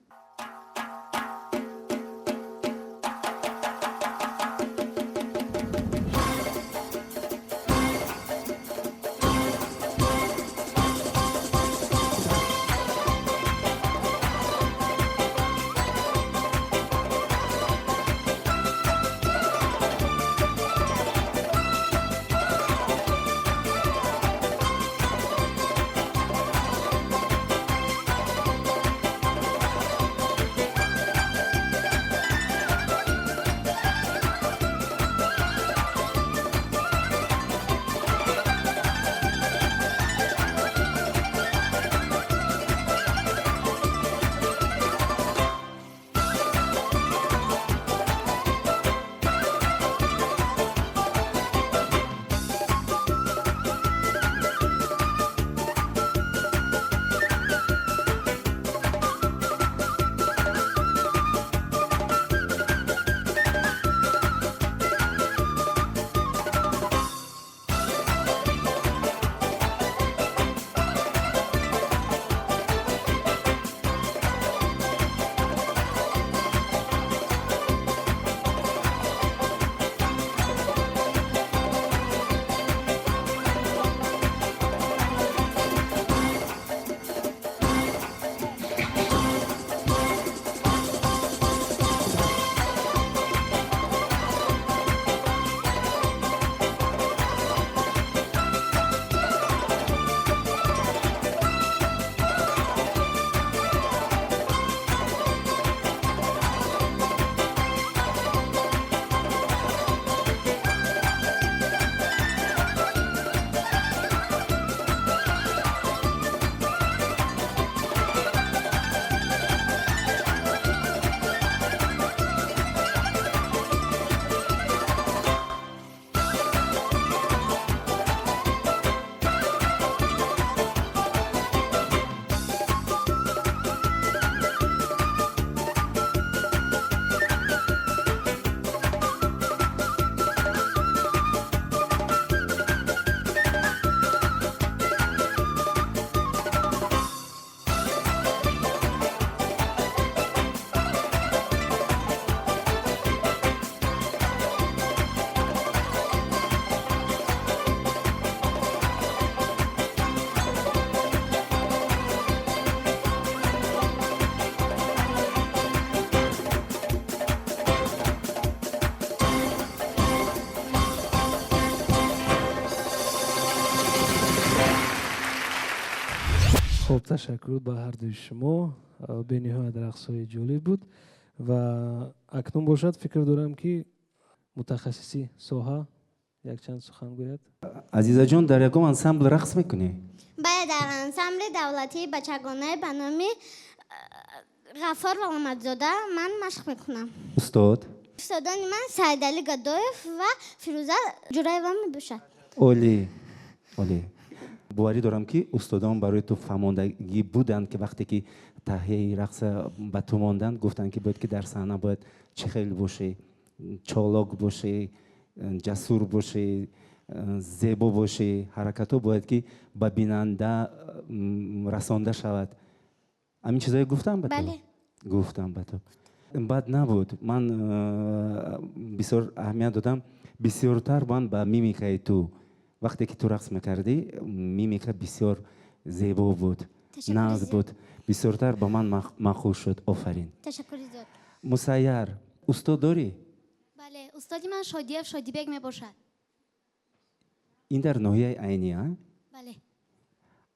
Хуб, ташаккур ба ҳардуи шумо. Бениҳоят рақсҳои ҷолиб буд ва акнун бошад, фикр дорам, ки мутахассиси соҳа якчанд сухан гӯяд. Азизаҷон, дар ягон ансамбл рақс мекунӣ? Бале, дар ансамбли давлатии бачагонаи ба номи Ғаффор Валомадзода ман машқ мекунам. Устод? Устодони ман Саидалӣ Гадоев ва Фирӯза Ҷураева мебошад. Олӣ, олӣ. Боварӣ дорам, ки устодон барои ту фаҳмондагӣ буданд, ки вақте ки таҳияи рақса ба ту монданд, гуфтанд, ки бояд ки дар саҳна бояд чӣ хел бошӣ: чолок бошӣ, ҷасур бошӣ, зебо бошӣ, ҳаракатҳо бояд ки ба бинанда расонда шавад. Ҳамин чизое гуфтам ба ту? Бале. Гуфтам ба ту. Бад набуд. Ман бисёр аҳамият додам бисёртар ман ба мимикаи ту. Вақте ки ту рақс мекардӣ, мимика бисёр зебо буд. Нағз буд, бисёртар ба ман маъқул шуд. Офарин. Ташаккури зиёд. Мусайяр, устод дорӣ? Бале, устоди ман Шодиев Шодибек мебошад. Ин дар ноҳияи Айнӣ, а? Бале.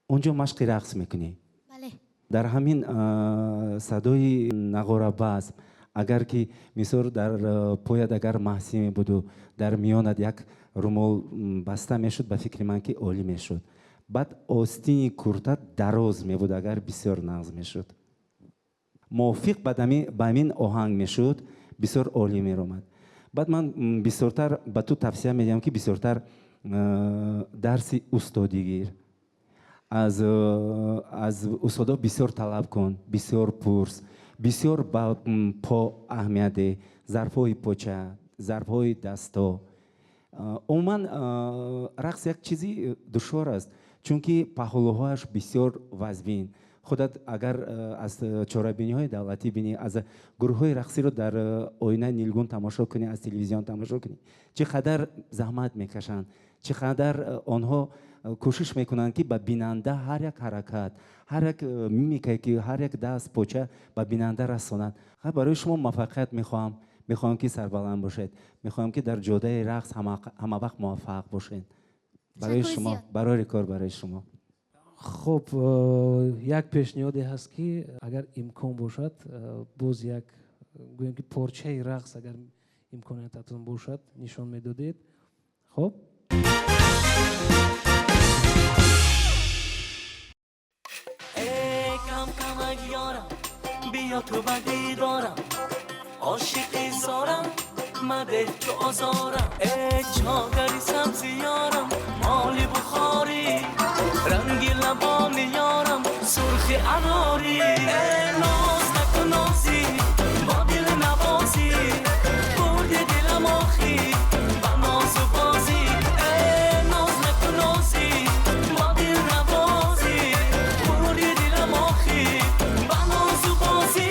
Он ҷо машқи рақс мекунӣ? Бале. Дар ҳамин садои нағорабазм, агар ки мисол дар пояд агар маҳсӣ мебуду дар миёнат як румол баста мешуд, ба фикри ман ки олӣ мешуд. Баъд остини курта дароз мебуд, агар бисёр нағз мешуд. Мувофиқ ба ҳамин оҳанг мешуд, бисёр олӣ меромад. Баъд ман бисёртар ба ту тавсия медиҳам, ки бисёртар дарси устодӣ гир. Аз устодо бисёр талаб кун, бисёр пурс, бисёр ба по аҳамият деҳ, зарфҳои поча, зарфҳои дасто. Умуман рақс як чизи душвор аст, чунки паҳлӯҳояш бисёр вазмин. Худат агар аз чорабиниҳои давлатӣ бинӣ, аз гурӯҳҳои рақсиро дар оинаи нилгун тамошо кунӣ, аз телевизион тамошо кунӣ, чӣ қадар заҳмат мекашанд, чӣ қадар онҳо кӯшиш мекунанд, ки ба бинанда ҳар як ҳаракат, ҳар як мимикае, ки ҳар як даст поча ба бинанда расонанд. Барои шумо муваффақият мехоҳам. Мехоҳам, ки сарбаланд бошед. Мехоҳам, ки дар ҷодаи рақс ҳамавақт муваффақ бошед. Барои шумо, барори кор барои шумо. Хуб, як пешниҳоде ҳаст, ки агар имкон бошад, боз як гӯем ки порчаи рақс агар имкониятатон бошад, нишон медодед. Хуб. Кам-камак ёрам, биё ту ба дидорам, ошиқи зорам, мадеҳ ту озорам. Э чодари сабзи ёрам, моли Бухорӣ, ранги лабони ёрам, сурхи анорӣ. Э ноз накун нозӣ, бо дил навозӣ, бурди дилам охӣ, ба нозу бозӣ. Э ноз накун нозӣ, бо дил навозӣ, бурди дилам охӣ, ба нозу бозӣ.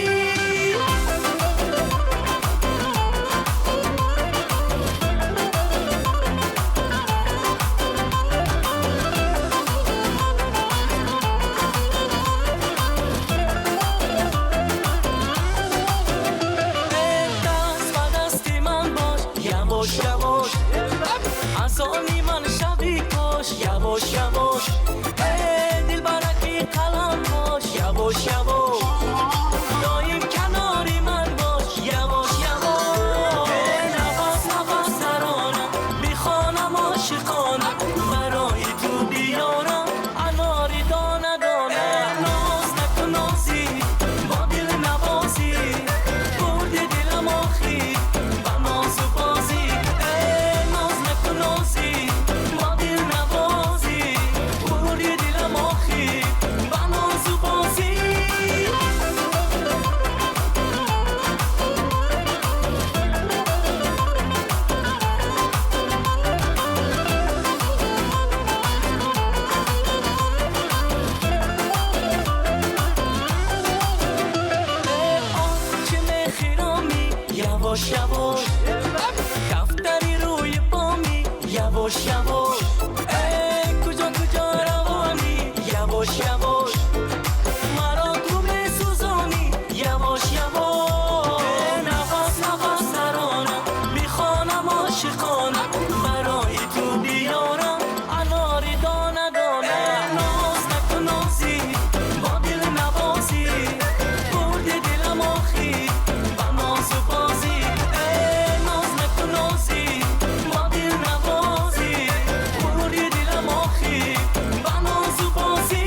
Yavaş, аз они ман шави кош, явош, явош. Э дилбараки қалам бош, явош, явош. Доим канори ман бош, явош, явош. Э нафас, нафас тарона, бихонам ошиқона, барои ту биёрам анори дона дона. Э ноз накун нозӣ, бо дил навозӣ, бурди дилам охӣ, ба нозу бозӣ. Нозӣ, бо дил навозӣ, бурди дилам охӣ, ба нозу бозӣ. Э он чӣ мехиромӣ, явош, явош, кафтари рӯи бомӣ, явош, явош. Э куҷо, куҷо равонӣ, явош, явош, маро ту месӯзонӣ, явош, явош. Э нафас, нафас тарона, бихонам ошиқона, барои ту биёрам анори дона дона. Э ноз накун нозӣ, бо дил навозӣ, бурди дилам охӣ, ба нозу бозӣ. Э ноз накун нозӣ, бо дил навозӣ, бурди дилам охӣ, ба нозу бозӣ.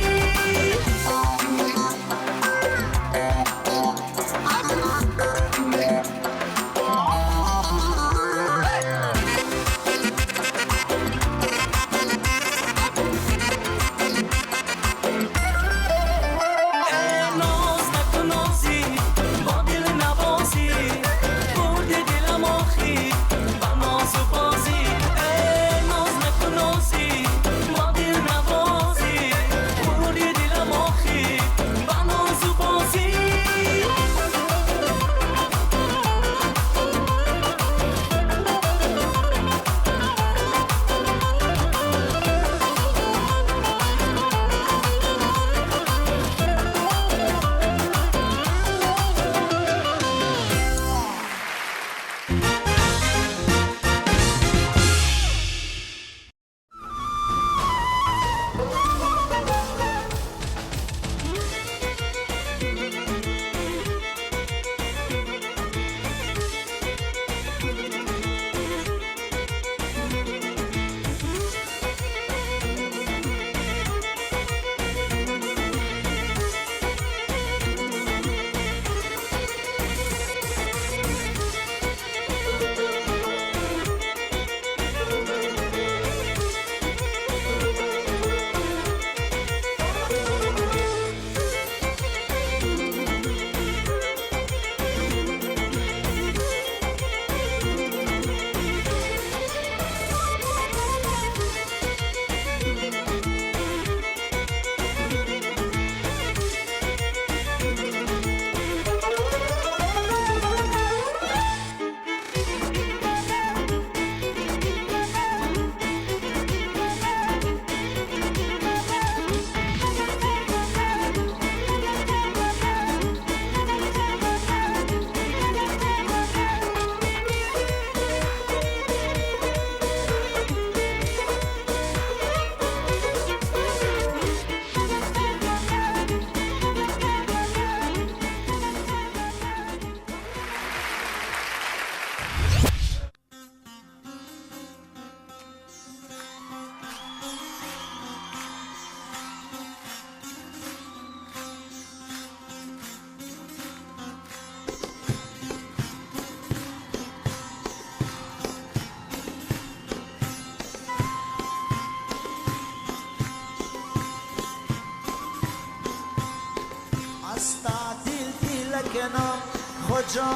استا دل دل کنم خجا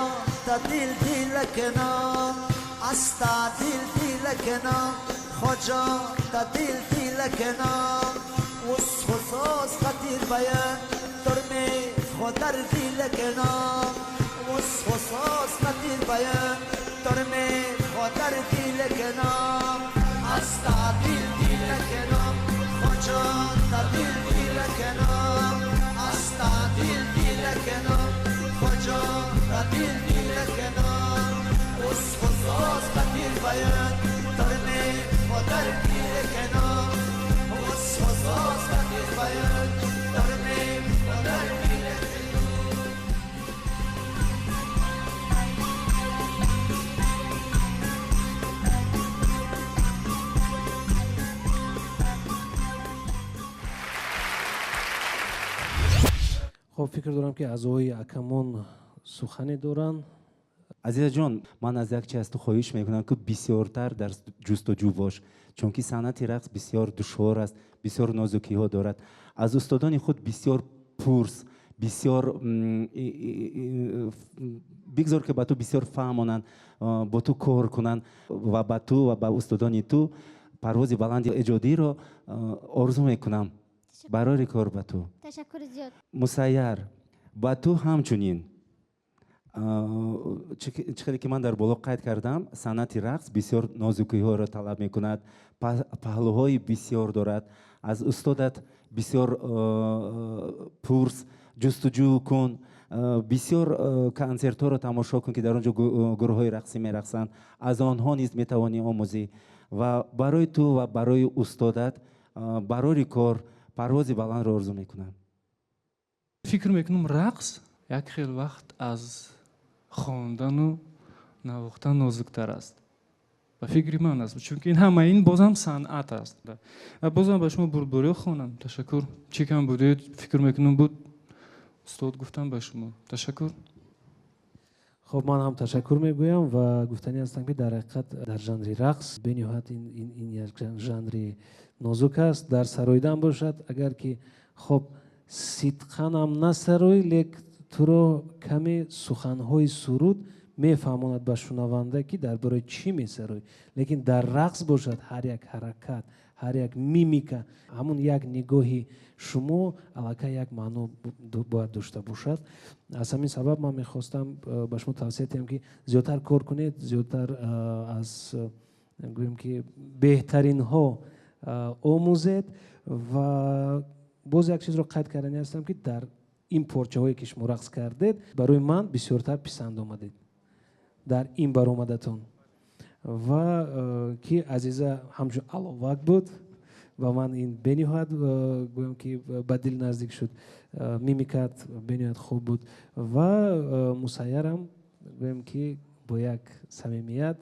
تا دل دل کنم استا دل دل کنم خجا تا دل دل کنم وصوص خطیر بیان ترمي خدر دل کنم وصوص خطیر بیان ترمي خدر دل کنم استا دل دل کنم خجا تا دل دل کنم استا دل دل کنم خجا تا دل دل کنم وصوص خطیر بیان ترمي خدر دل کنم وصوص خطیر بیان ترمي خدر دل کنم. Хоб, фикр дорам, ки аъзои ҳакамон сухане доранд. Азизаҷон, ман аз як чи аз ту хоҳиш мекунам, ки бисёртар дар ҷустуҷӯ бош, чунки санъати рақс бисёр душвор аст, бисёр нозукиҳо дорад. Аз устодони худ бисёр пурс, бисёр бигзор, ки ба ту бисёр фаҳмонанд, бо ту кор кунанд ва ба ту ва ба устодони ту парвози баланди эҷодиро орзу мекунам. Барори кор ба ту. Ташаккури зиёд. Мусайяр, ба ту ҳамчунин. Чӣ хеле ки ман дар боло қайд кардам, санъати рақс бисёр нозукиҳоро талаб мекунад, паҳлӯҳои бисёр дорад. Аз устодат бисёр пурс, ҷустуҷӯ кун, бисёр консертҳоро тамошо кун, ки дар он ҷо гурӯҳҳои рақсӣ мерақсанд, аз онҳо низ метавонӣ омӯзӣ. Ва барои ту ва барои устодат барори кор, парвози баландро орзу мекунам. Фикр мекунам, рақс як хел вақт аз хондану навохтан нозуктар аст, ба фикри ман аст, чунки ин ҳама ин бозам санъат аст. Ва бозам ба шумо бурдбориё хонам. Ташаккур. Чӣ кам будед, фикр мекунам, буд, устод гуфтам ба шумо. Ташаккур. Хоб, ман ҳам ташаккур мегӯям ва гуфтанӣ ҳастам, ки дар ҳақиқат дар жанри рақс бениҳоят ин як жанри нозук аст. Дар сароидан бошад, агар ки хоб сидқанам насароӣ, лек туро каме суханҳои суруд мефаҳмонад ба шунаванда, ки дар бораи чӣ месароӣ. Лекин дар рақс бошад, ҳар як ҳаракат, ҳар як мимика, ҳамун як нигоҳи шумо аллакай як маъно бояд дошта бошад. Аз ҳамин сабаб ман мехостам ба шумо тавсия диҳам, ки зиёдтар кор кунед, зиёдтар аз гӯем ки беҳтаринҳо омӯзед. Ва боз як чизро қайд кардани ҳастам, ки дар ин порчаҳое ки шумо рақс кардед, барои ман бисёртар писанд омадед дар ин баромадатон. Ва ки Азиза ҳамчун аловак буд, ва ман ин бениҳоят гӯям ки ба дил наздик шуд, мимикат бениҳоят хуб буд. Ва Мусайярам гӯям ки бо як самимият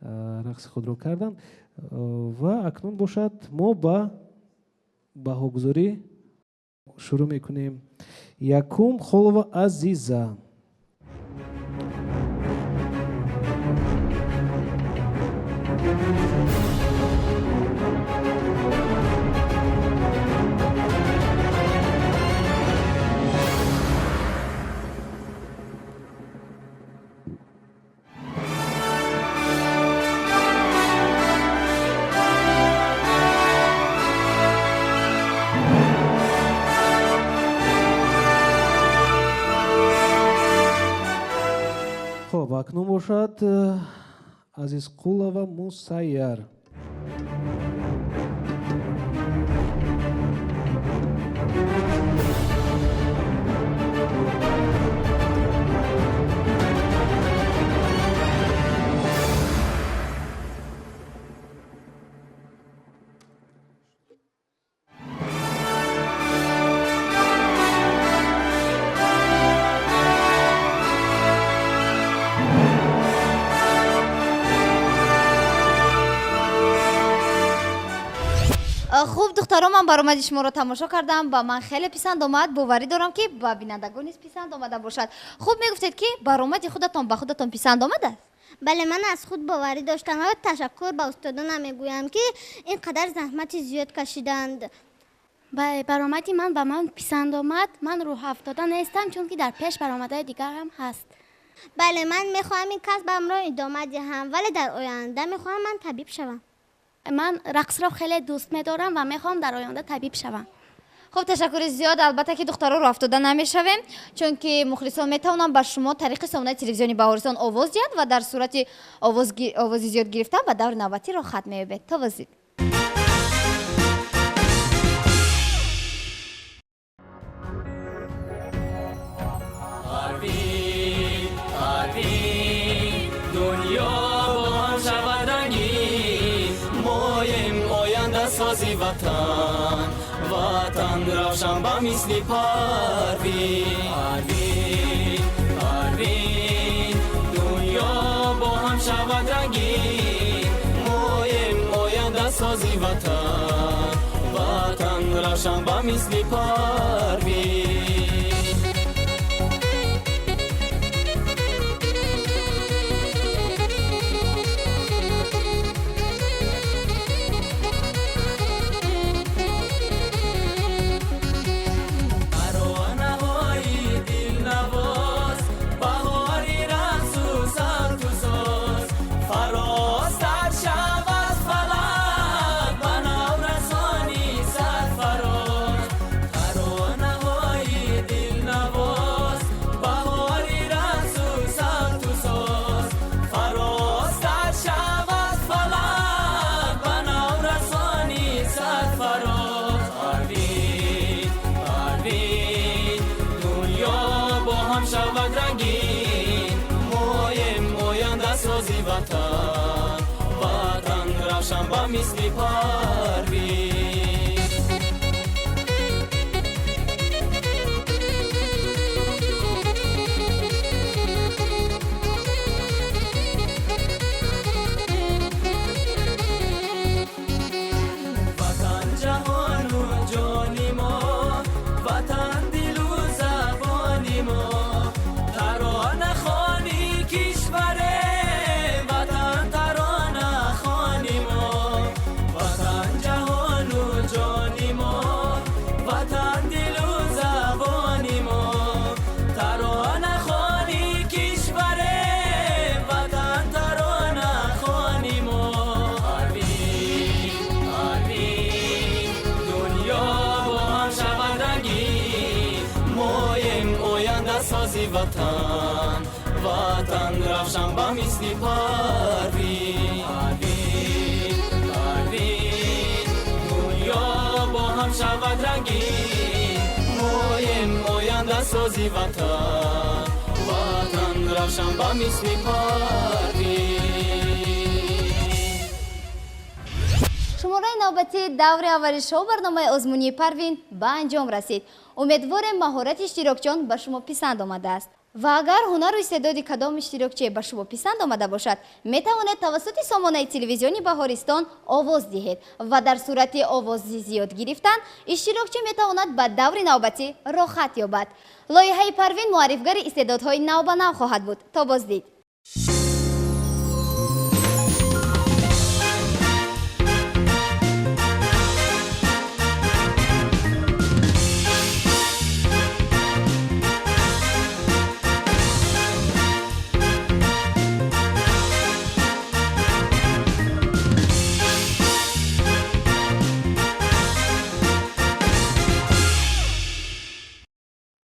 рақси худро карданд. Ва акнун бошад, мо ба баҳогузорӣ шурӯъ мекунем. Якум Холова Азиза. Хоб, акнун бошад Азизқулова Мусайяр. Хуб, духтаро, ман баромади шуморо тамошо кардам, ба ман хеле писанд омад. Боварӣ дорам, ки ба бинандагон низ писанд омада бошад. Хуб, мегуфтед, ки баромади худатон ба худатон писанд омадааст? Бале, ман аз худ боварӣ доштам ва ташаккур ба устодонам мегӯям, ки ин қадар заҳмати зиёд кашиданд. Баромади ман ба ман писанд омад. Ман рӯҳафтода нестам, чунки дар пеш баромадаи дигар ҳам ҳаст. Бале, ман мехоҳам ин касбамро идома диҳам, вале дар оянда мехоҳам ман табиб шавам. Ман рақсро хеле дӯст медорам ва мехоҳам дар оянда табиб шавам. Хуб, ташаккури зиёд. Албатта ки духтаро рӯ афтода намешавем, чунки мухлисон метавонанд ба шумо тариқи сомонаи телевизиони Баҳористон овоз диҳанд ва дар сурати овози зиёд гирифтан ба даври навбатӣ роҳхат меёбед. То боздид. Сози ватан, ватан равшан ба мисли парвин. Парвин, парвин, дунё бо ҳам шавад рангин. Моем оянда сози ватан, ватан равшан ба мисли парвин. Ватан равшан ба мисли парвин. Ватан ҷаҳону ҷони мо, ватан дилу забони мо, тарона хони кишваре, ватан тарона хони мо, ватан ҷаҳону ҷони мо, ватан дилу забони мо, тарона хони кишваре, ватан тарона хони мо. Парвин, парвин, дунё бо ҳам шавад рангин. Моем оянда сози ватан, ватан равшан ба мисли парвин. Парвин, парвин, дунё бо ҳам шавад рангин. Моем оянда сози ватан, ватан равшан ба мисли парвин. Шумораи навбатии даври аввали шоу барномаи озмунии Парвин ба анҷом расид. Умедворем маҳорати иштирокчиён ба шумо писанд омадааст. Ва агар ҳунару истеъдоди кадом иштирокчие ба шумо писанд омада бошад, метавонед тавассути сомонаи телевизиони Баҳористон овоз диҳед ва дар сурати овози зиёд гирифтан иштирокчӣ метавонад ба даври навбатӣ роҳхат ёбад. Лоиҳаи Парвин муаррифгари истеъдодҳои навбанав хоҳад буд. То боздид.